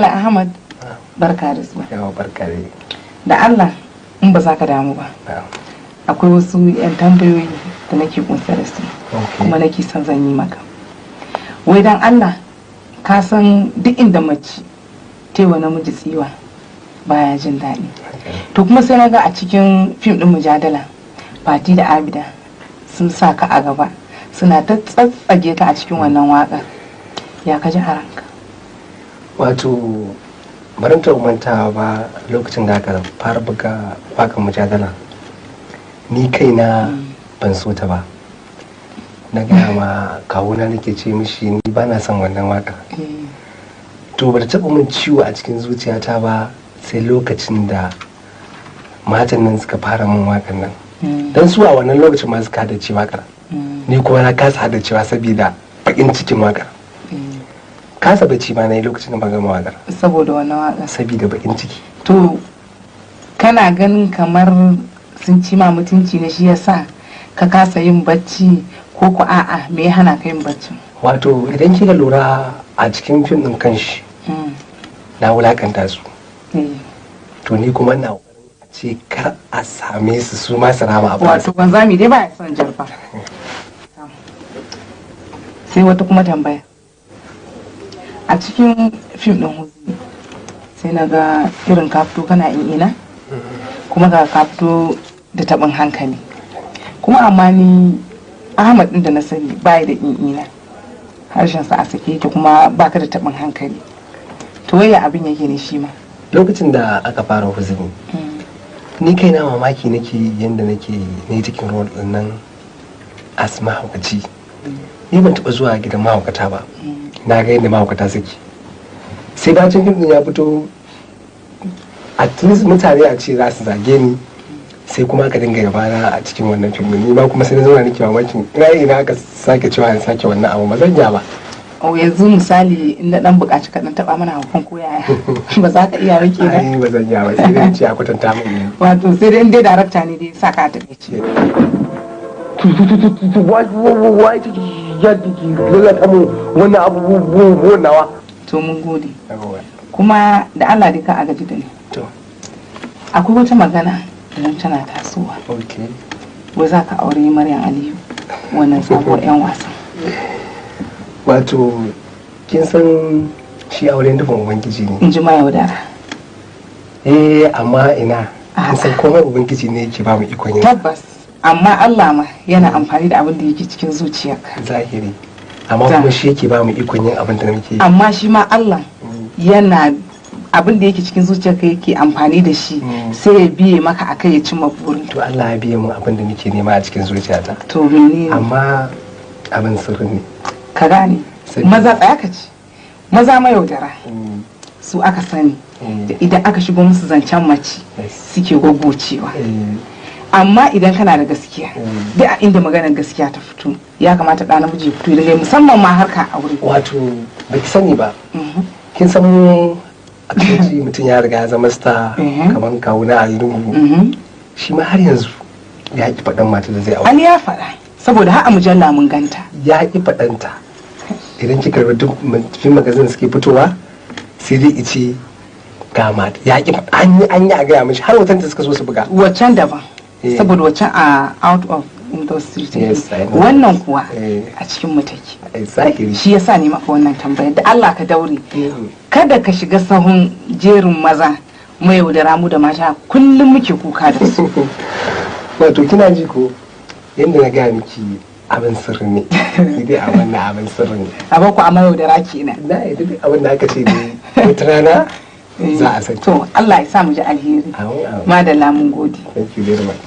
Ahmad, barka da zuwa. Yawa, barka dai. Da Allah in ba za ka damu ba, akwai wasu 'yan tambayoyi da nake kunsa da su kuma nake son zan yi maka. Wai dan Allah, ka san duk inda mace taiwa namiji tsiwa baya jin daɗi. To kuma sai na ga a cikin fim ɗin Mujadala, Fati da Abida sun sa ka a gaba suna ta tsatsage ka a cikin wannan waƙar. Ya ka ji a ranka? Wato barin taɓa mantawa ba, lokacin da aka fara buga waƙar Mujadala, ni kaina ban so ta ba. Na gaya ma kawuna, nake ce mishi ni ba na son wannan waƙar. To ba ta taɓa min ciwo a cikin zuciyata ba sai lokacin da matan nan suka fara min waƙar nan, don su a wannan lokacin ma suka haddace waƙar, ni kuma na kasa haddacewa saboda baƙin cikin waƙar. Kasa bacci ma na yi lokacin da ban gama waƙar. Saboda wannan waƙar? Saboda baƙin ciki. To kana ganin kamar sun ci ma mutunci ne shi yasa ka kasa yin bacci, ko ku a'a, me ya hana ka yin bacci? Wato idan kika lura a cikin fim ɗin kanshi, na wulakanta su. To ni kuma ina ƙoƙarin a ce kar a same su, su ma su rama abu. Wato wanzami dai ba ya son jarfa. Sai wata kuma tambaya. A cikin fim ɗin Huzuni sai na ga irin ka fito kana in ina kuma ga ka fito da taɓin hankali kuma, amma ni Ahmad ɗin da na sani baya da in ina, harshensa a sake yake, kuma baka da taɓin hankali. To waya abin yake ne shi ma? Lokacin da aka fara Huzuni, ni kaina mamaki nake yadda nake ne cikin role din nan as mahaukaci. Ni ban taɓa zuwa gidan mahaukata ba, na ga yadda mahaukata suke. Sai bacin fim din ya fito, at least mutane a ce za su zage ni, sai kuma aka dinga yabana a cikin wannan fim din. Ni ma kuma sai na zauna nake mamakin ina ina aka sake cewa in sake wannan abu, ba zan iya ba. O, yanzu misali in na dan buƙaci ka dan taɓa mana haukan, ko yaya, ba za ka iya rike ba? Ai ba zan iya ba, sai dai in ce a kwatanta min. Wato sai dai in dai darakta ne dai sa ka ta ce. Wai ya lalata mu wannan abubuwan nawa. To mun gode. Kuma da Allah dai ka a gaji da ni. To. Akwai wata magana idan tana tasowa, wai za ka aure Maryam Aliyu, wannan sabuwar 'yan wasan. Wato kin san shi auren nufin Ubangiji ne. In ji ma yaudara. Eh, amma ina kin san komai Ubangiji ne yake ba mu ikon yin. Tabbas, amma Allah ma yana amfani da abin da yake cikin zuciyarka. Zahiri, amma kuma shi yake ba mu ikon yin abin da muke yi. Amma shi ma Allah yana abin da yake cikin zuciyarka yake amfani da shi, sai ya biye maka akai ya cimma burin. To Allah ya biye mu abin da muke nema a cikin zuciyata. To menene? Amma abin sirri ne. Ka gane, maza, tsaya ka ci, maza mayaudara su aka sani da idan aka shigo musu zancen mace suke gwaggwacewa. Amma idan kana da gaskiya, duk a inda maganar gaskiya ta fito, ya kamata ɗa namiji ya fito da, musamman ma harka aure. Wato baki sani ba, kin san mu a turanci mutum ya riga ya zama star, kamar kawuna a Lungu, shi ma har yanzu ya ki faɗan mata da zai aure. Ali ya faɗa, saboda har a mujalla mun ganta. Ya ki faɗanta. Idan kika karbi duk fim magazine suke fitowa, sai dai ice ga mata. Ya ki, an yi a gaya mishi, har hoton da suka so su buga. Waccan daban, saboda waccan a out of industry take. Wannan kuwa a cikin mu take. Zahiri. Shi yasa ne maka wannan tambayar. Da Allah ka daure, kada ka shiga sahun jerin maza mai yaudara mu da mata kullum muke kuka da su. Wato kina ji ko, yadda na gaya miki, abin sirri ne. Ni dai a wannan abin sirri ne. A baku a mayaudara kenan. Na yi duk abin da aka ce ne, wata rana za a sani. To Allah ya sa mu ji alheri. Amin, amin. Madalla, mun gode. Thank you very much.